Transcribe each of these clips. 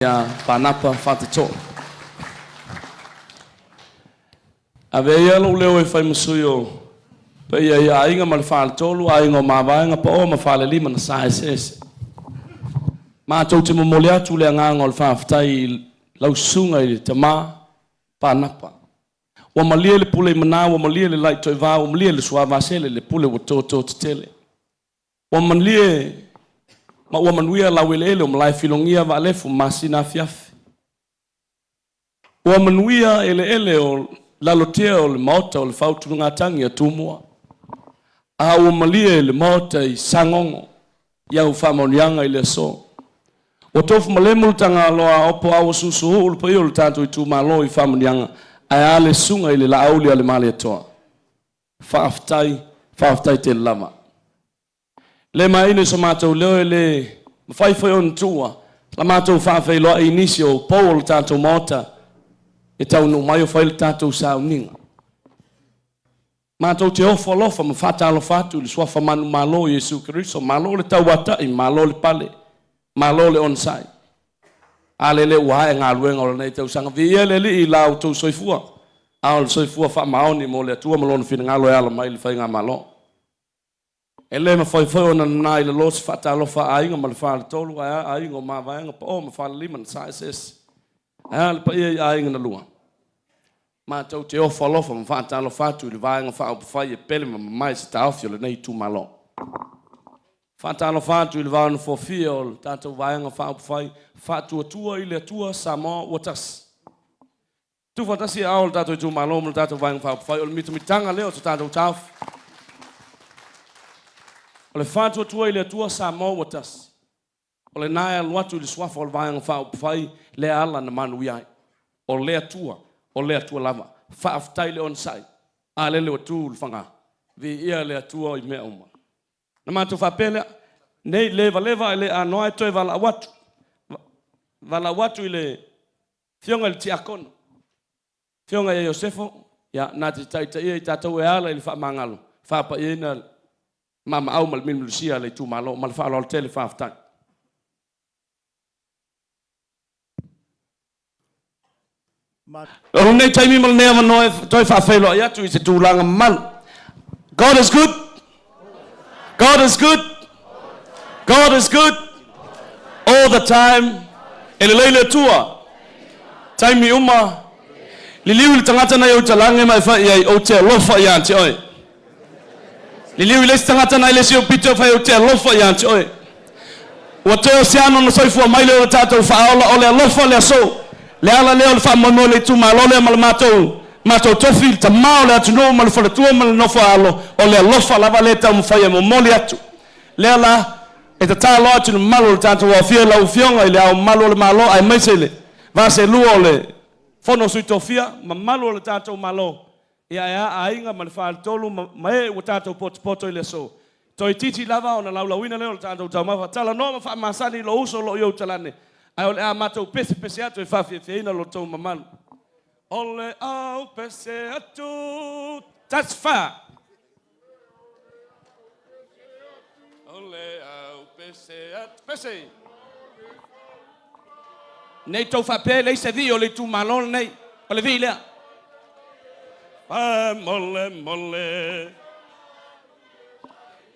Ia Panapa Faatitoo. Avea ia lou leo e fai ma sui o paia i aiga ma le faletolu, aiga o Mavaega, Paoa ma Falelima na sa eseese. Matou te momoli atu le agaga o le faafetai i lau susuga i le tama Panapa. Ua malie le pule i mana, ua malie le laitoivā, ua malie le suavasele, le pule ua toto tetele. Ua malie ma ua manuia laueleele o Malaefilogia Vaalefu ma masina afiafi. Ua manuia eleele o Lalotea o le Maota o le Faautugatagi a Tumua. A ua malie le Maota i Sagogo i au faamanuiaga i le aso. Ua tofu malemu le Tagaloa a Opo a ua susuuu le paia o le tatou itumalo i faamanuiaga, ae a le susuga i le Laauli a le Malietoa. Faafetai, faafetai tele lava. Le maina i so matou leo e le mafai foi ona tuua la matou faafeiloai i nisi o pou o le tatou Maota e taunuu mai o fai le tatou sauniga. Matou te ofo alofa ma faatalofa atu i le suafa manumalo o Iesu Keriso, malo le tauatai, malo le pale, malo le onosai. A lele ua ae galuega o lenei tausaga. Viia le Alii i la outou soifua, a o le soifua faamaoni mo le Atua ma Lona finagalo e ala mai i le Faigamalo. E le mafai foi ona nana i lalo se faatalofa a aiga ma le faletolu, ae a aiga o Mavaega, Paoa ma Falelima na sa eseese. Ae a le paia i aiga na lua. Matou te ofo alofa ma faatalofa atu i le Vaega Faaupufai e pele ma mamae se taofi o lenei itumalo. Faatalofa atu i le vaonofofia o le tatou Vaega Faaupufai Faatuatua i le Atua Samoa ua tasi. Tuufaatasi aao o le tatou itumalo ma le tatou Vaega Faaupufai, o le mitamitaga lea o se tatou taofi. O le Faatuatua i le Atua Samoa ua tasi. O lena e alu atu i le suafa o le Vaega Faaupufai lea ala na manuia ai. O le Atua, o le Atua lava. Faafetai le onosai. A lele ua tu le faga. Viia le Atua i mea uma. Na matou faapea lea, nei levaleva ae le anoa e toe valaau atu. Valaau atu i le Afioga i le Tiakono, Afioga ia Iosefo, ia, na te taitaia i tatou e ala i le faamagalo, faapaiaina le maamaau ma le milumilusia a le itumalo. Ma le faaaloalo tele, faafetai. O lenei taimi ma lenei avanoa e toe faafeiloai atu i se tulaga mamalu. God is good. God is good. God is good. All the time. E lelei le Atua. Taimi uma. Liliu i le tagata nai ou talage ma e fai i ai, Ou te alofa ia te oe. Liliu i le isi tagata nai le isi ou pito e fai, Ou te alofa ia te oe. Ua toe o se ano na soifua mai lea o le tatou faaola, o le alofa le aso. Le ala lea o le faamoemoe o le itumalo lea ma le matou matou tofi, le tama o le atunuu ma le faletua ma le nofo a alo, o le alofa lava lea e taumafai e momoli atu. Lea la, e tatalo atu i le mamalu o le tatou aofia i lau Afioga i Le Ao Mamalu o le Malo aemaise le Vaselua o le Fono a Sui Tofia, mamalu o le tatou Malo, ia ae a aiga ma le faletolu ma e ua tatou potopoto i le aso. Toeitiiti lava ona laulauina lea o le tatou taumafa. Talanoa ma faamasani i lou uso o lo o i ou talane, ae o le a matou pesepese atu e faafiafiaina lo outou mamalu. O le au pese atu, that's far. O le au pese atu, pese. Nei tou faapea e leai se vii o le itumalo lenei. O le vii lea. Mole mole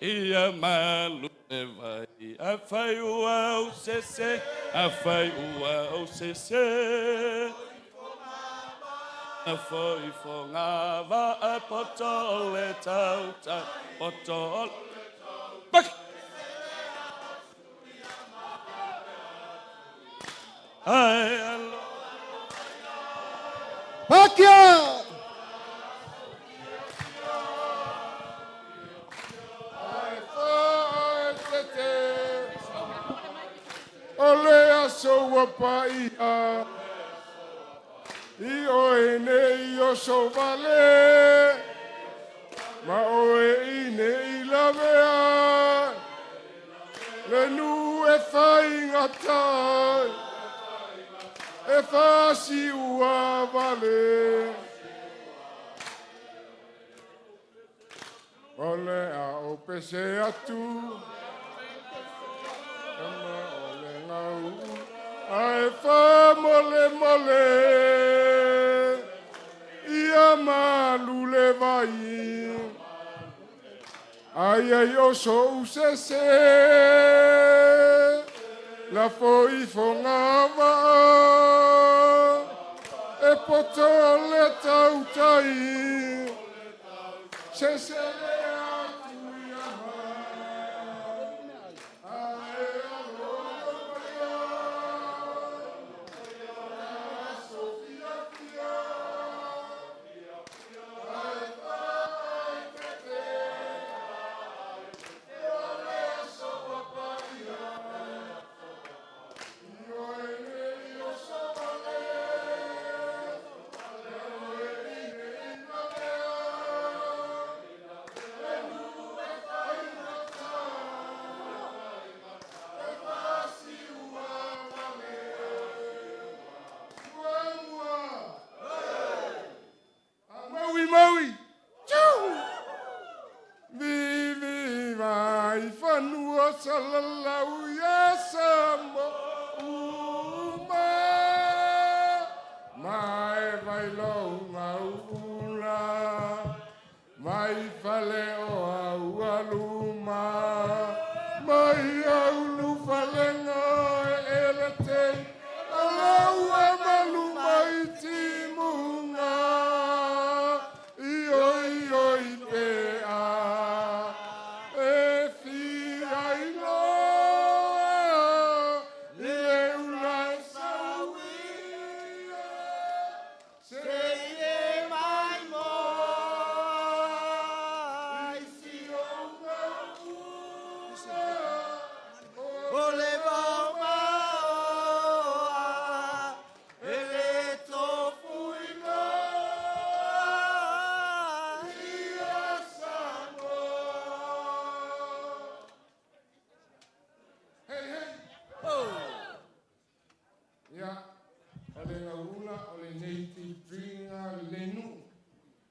ia malu le vai afai ua ou sese afai ua ou sese Foi foga va poto o le tautai poto o le Ai alo Pakia! O le aso ua paia i oe nei o sovale ma oe i nei lavea le nu e faigata e fasi ua vale o le a o pese atu ama o le gau Ae faamolemole ia malu le vai. Ai ai o so'u sese lafo ifo gavaa e poto le tautai sese le atu ia mai ae aloalo maia aso fiafia ae faaeteete o le aso ua paia ioe nei o savale lalo e i nei valea e nuu e faigata e faasiua vale ua ua maui maui Tchau! Vivi vai fanua salalau ia Samoa uma mai vai lou ula mai fale o au aluma mai aulu falega e ele te alaua malu mai timuga io io i pe a e fia iloa i le ula e sauia se Seie mai mo i si ou mauna O le vaumaoa E le tofuina ia Samoa. Hey, hey. Oh. Ia, o le gaula o le native dringa le nuu.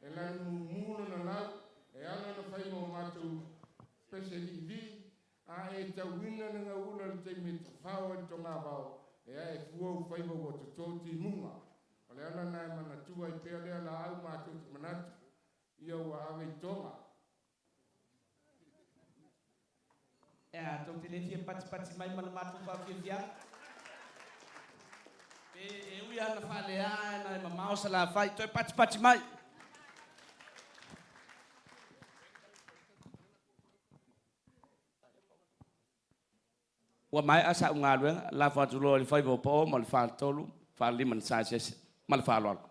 E lanu mumu lona lau, e ala na fai mo matou pese livi, a e tauina le gaula le taimi e tafao e le togavao, e a e fua u faiva ua toto timuga. O le ala na e manatua i pea lea la au matou te manatu, ia ua ave i toga. Ia, tou te le fia patipati mai ma le matou faafiafiaga. Pe e ui lava ina faaleā na e mamao Salafai, toe patipati mai. Ua maea sa'u galuega, lafo atu loa i le faiva o pao ma le faletolu, falelima na saeseese. Ma le faaaloalo.